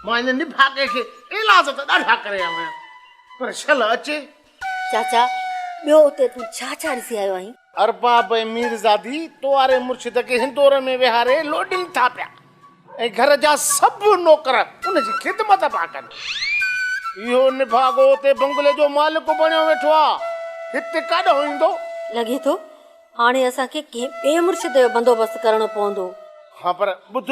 مان هن نڀاڳي کي ايلاز ته ڏاڍا ڪري آيو آهيان، پر شل اچي. چاچا، ٻيو اتي تون ڇا ڇا ڏسي آيو آهين؟ ارباب ۽ ميرزادي تو واري مرشد کي هندور ۾ ويهاري لوڏين ٿا پيا ۽ گهر جا سڀ نوڪر ان جي خدمت پيا ڪن. اهو نڀاڳو اتي بنگلي جو مالڪ بڻيو ويٺو آ، هتي ڪاڏانهن ايندو؟ لڳي ٿو هاڻي اسان کي ڪنهن ٻئي مرشد جو بندوبست ڪرڻو پوندو. ها پر ٻڌ،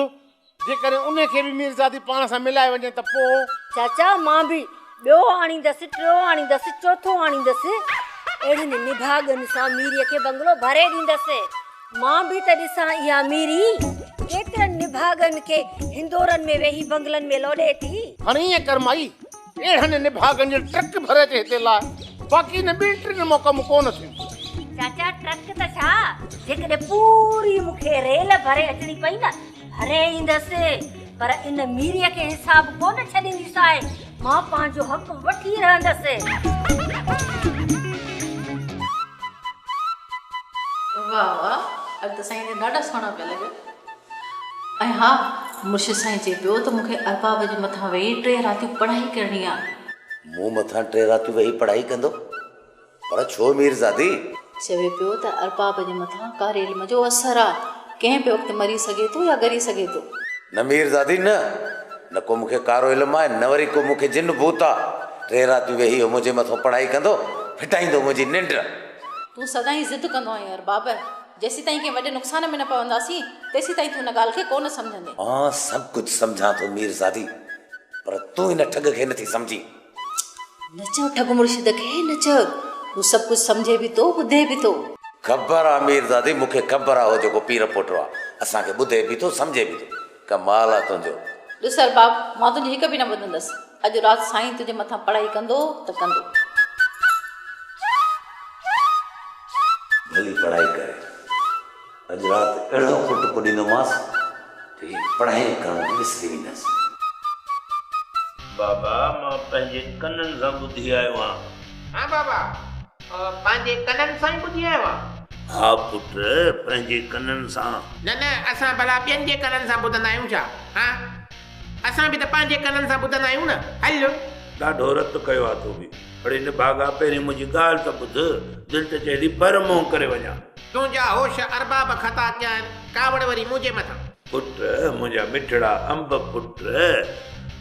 جيڪڏهن انهي کي به ميرزادي پاڻ سان ملائي وڃي ته پوء؟ چاچا مان به ٻيو آڻيندس، ٽيو آڻيندس، چوٿون آڻيندس. اهڙين نڀاڳن سان ميريء کي بنگلو ڀري ڏيندس. مان به ته ڏسان اها ميري ڪيترن نڀاڳن کي هندورن ۾ ويهي بنگلن ۾ لوڏي ٿي. هاڻي ائين ڪر مائي، اهڙن نڀاڳن جي ٽرڪ ڀري اچي هتي لاهه، باقي ان ٻن ٽن مان ڪم ڪونه ٿيندو. چاچا ٽرڪ ته ڇا، جيڪڏهن پوري مون کي ريل ڀري اچڻي پئي نه، ڀري ايندس، پر ان ميريء کي حساب ڪونه ڇڏينديسانء، مان پنهنجو حق وٺي رهندس. واهه واهه اڄ ته سائين جا ڏاڍا سهڻا پيا لڳن. ۽ ها مرشد سائين چئي پيو ته مون کي ارباب جي مٿان ويهي ٽي راتيون پڙهائي ڪرڻي آ. مون مٿان ٽي راتيون ويهي پڙهائي ڪندو؟ پر ڇو ميرزادي؟ چوي پيو ته ارباب جي مٿان ڪاري علم جو اثر آ، ڪنهن به وقت مري سگهي ٿو يا ڳري سگهي ٿو. نه ميرزادي نه، نه ڪو مون کي ڪارو علم آهي نه وري ڪو مون کي جن ڀوت آ. ٽي راتيون ويهي هو منهنجي مٿان پڙهائي ڪندو، ڦٽائيندو منهنجي ننڊ. تون سدائين ضد ڪندو آهين ارباب، جيسيتائين ڪنهن وڏي نقصان ۾ نه پونداسين، تيسيتائين تون ان ڳالهه کي ڪو نه سمجهندين. مان سڀ ڪجهه سمجهان ٿو ميرزادي، پر تون هن ٺڳ کي نٿي سمجهين. نه چئو ٺڳ مرشد کي نه چئو، هو سڀ ڪجهه سمجهي به ٿو، ٻڌي به ٿو. خبر آ ميرزادي، مون کي خبر آ هو جيڪو پير پوٽو آ، اسان کي ٻڌي به ٿو، سمجهي به ٿو. ڪمال آ تنهنجو. ڏس ارباب، مان تنهنجي هڪ به نه ٻڌندس. اڄ رات سائين تنهنجي مٿان پڙهائي ڪندو ته ڪندو. ڀلي پڙهائي ڪري. اڄ رات اهڙو ڪٽڪو ڏيندومانس جو هي پڙهائي ڪرڻ به وسري ويندس. بابا مان پنهنجي ڪنن سان ٻڌي آيو آهيان. ها بابا پنهنجي ڪنن سان ئي ٻڌي آيو آهيان. ها پٽ پنهنجي ڪنن سان. نه نه اسان ڀلا ٻين جي ڪنن سان ٻڌندا آهيون ڇا؟ ها اسان به ته پنهنجي ڪنن سان ٻڌندا آهيون نه. هل. ڏاڍو رت ڪيو آ تو به. اڙي نڀاڳا پهرين منهنجي ڳالهه ته ٻڌ، دل ته چئي ٿي پر منهن ڪري وڃان. تنهنجا هوش ارباب خطا ڪيا آهن، ڪاوڙ وري منهنجي مٿان. پٽ منهنجا مٺڙا انب پٽ،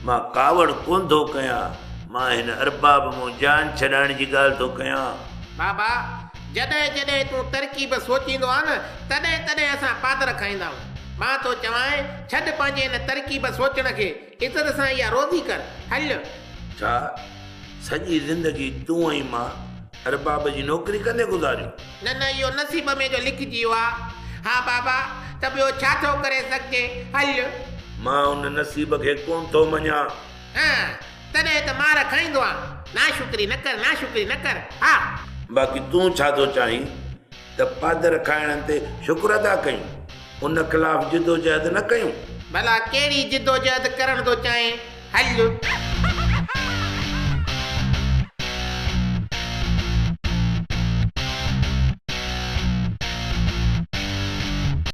مان ڪاوڙ ڪونه ٿو ڪيان، مان هن ارباب مون جان ڇڏائڻ جي ڳالهه ٿو ڪيان. بابا، جڏهن جڏهن تون ترڪيب سوچيندو آهين نه، تڏهن تڏهن اسان پادر کائيندا آهيون. مان ٿو چوانء، ڇڏ پنهنجي هن ترڪيب سوچڻ کي، عزت سان اها روزي ڪر، هل. ڇا سڄي زندگي تون ۽ مان ارباب جي نوڪري ڪندي گذاريون؟ نه نه اهو نصيب ۾ جو لکجي ويو آ. ها بابا ته ٻيو ڇا ٿو ڪري سگهجي؟ هل. مان ان نصيب کي ڪونه ٿو مڃان. ها تڏهن ته مار کائيندو آن. ناشڪري نه ڪر ناشڪري نه ڪر. ها. باقي تون ڇا ٿو چاهين ته پادر کائڻ تي شڪر ادا ڪيون، ان خلاف جدوجهد نه ڪيون؟ ڀلا ڪهڙي جدوجهد ڪرڻ ٿو چاهين؟ هل.